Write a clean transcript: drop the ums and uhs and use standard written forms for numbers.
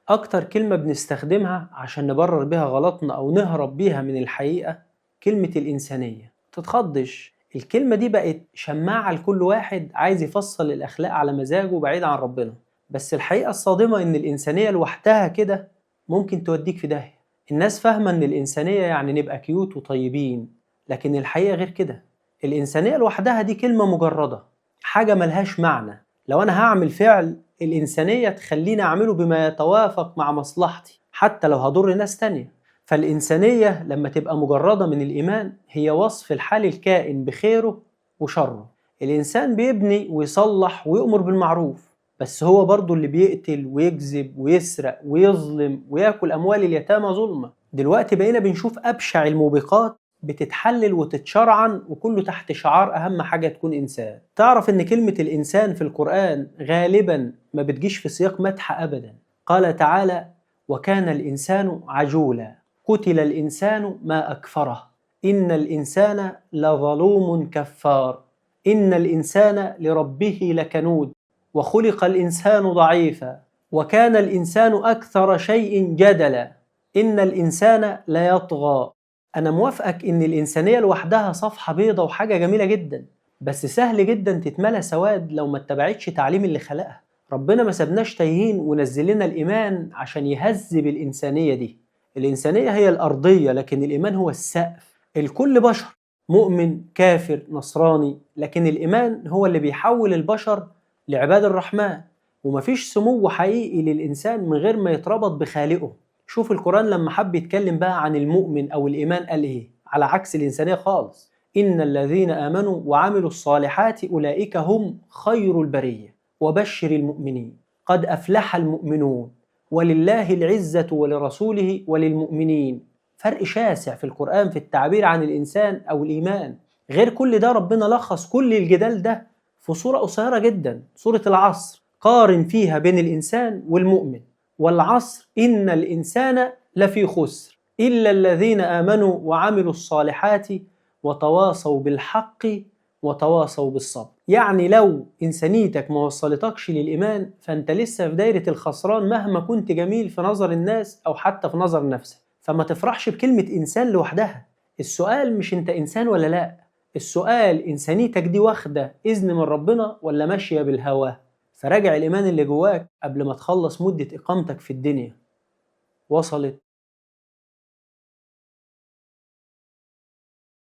أكتر كلمة بنستخدمها عشان نبرر بيها غلطنا أو نهرب بيها من الحقيقة كلمة الإنسانية. تتخضش، الكلمة دي بقت شماعة لكل واحد عايز يفصل الأخلاق على مزاجه بعيد عن ربنا. بس الحقيقة الصادمة إن الإنسانية لوحدها كده ممكن توديك في داهية. الناس فاهمة إن الإنسانية يعني نبقى cute وطيبين، لكن الحقيقة غير كده. الإنسانية لوحدها دي كلمة مجردة، حاجة ملهاش معنى. لو أنا هعمل فعل، الإنسانية تخليني أعمله بما يتوافق مع مصلحتي حتى لو هضر ناس تانية. فالإنسانية لما تبقى مجردة من الإيمان هي وصف الحال الكائن بخيره وشره. الإنسان بيبني ويصلح ويؤمر بالمعروف، بس هو برضو اللي بيقتل ويكذب ويسرق ويظلم وياكل أموال اليتامى ظلمة. دلوقتي بقينا بنشوف أبشع الموبقات بتتحلل وتتشرعن، وكله تحت شعار أهم حاجة تكون إنسان. تعرف إن كلمة الإنسان في القرآن غالبا ما بتجيش في سياق مدح أبدا. قال تعالى: وكان الإنسان عجولا، قتل الإنسان ما أكفره، إن الإنسان لظلوم كفار، إن الإنسان لربه لكنود، وخلق الإنسان ضعيفا، وكان الإنسان أكثر شيء جدلا، إن الإنسان ليطغى. أنا موافقك إن الإنسانية لوحدها صفحة بيضة وحاجة جميلة جدا، بس سهل جدا تتملى سواد لو ما اتبعتش تعليم اللي خلقها. ربنا ما سابناش تايهين ونزل لنا الإيمان عشان يهذب الإنسانية دي. الإنسانية هي الأرضية، لكن الإيمان هو السقف. الكل بشر، مؤمن، كافر، نصراني، لكن الإيمان هو اللي بيحول البشر لعباد الرحمن. ومفيش سمو حقيقي للإنسان من غير ما يتربط بخالقه. شوف القرآن لما حب يتكلم بقى عن المؤمن أو الإيمان قال إيه، على عكس الإنسانية خالص: إن الذين آمنوا وعملوا الصالحات أولئك هم خير البرية، وبشر المؤمنين، قد أفلح المؤمنون، ولله العزة ولرسوله وللمؤمنين. فرق شاسع في القرآن في التعبير عن الإنسان أو الإيمان. غير كل ده ربنا لخص كل الجدال ده في صورة قصيرة جدا، سورة العصر، قارن فيها بين الإنسان والمؤمن. والعصر إن الإنسان لفي خسر إلا الذين آمنوا وعملوا الصالحات وتواصوا بالحق وتواصوا بالصبر. يعني لو إنسانيتك ما وصلتكش للإيمان فأنت لسه في دايرة الخسران مهما كنت جميل في نظر الناس أو حتى في نظر نفسك. فما تفرحش بكلمة إنسان لوحدها. السؤال مش أنت إنسان ولا لا، السؤال إنسانيتك دي واخدة إذن من ربنا ولا ماشية بالهوى. فراجع الإيمان اللي جواك قبل ما تخلص مدة إقامتك في الدنيا. وصلت؟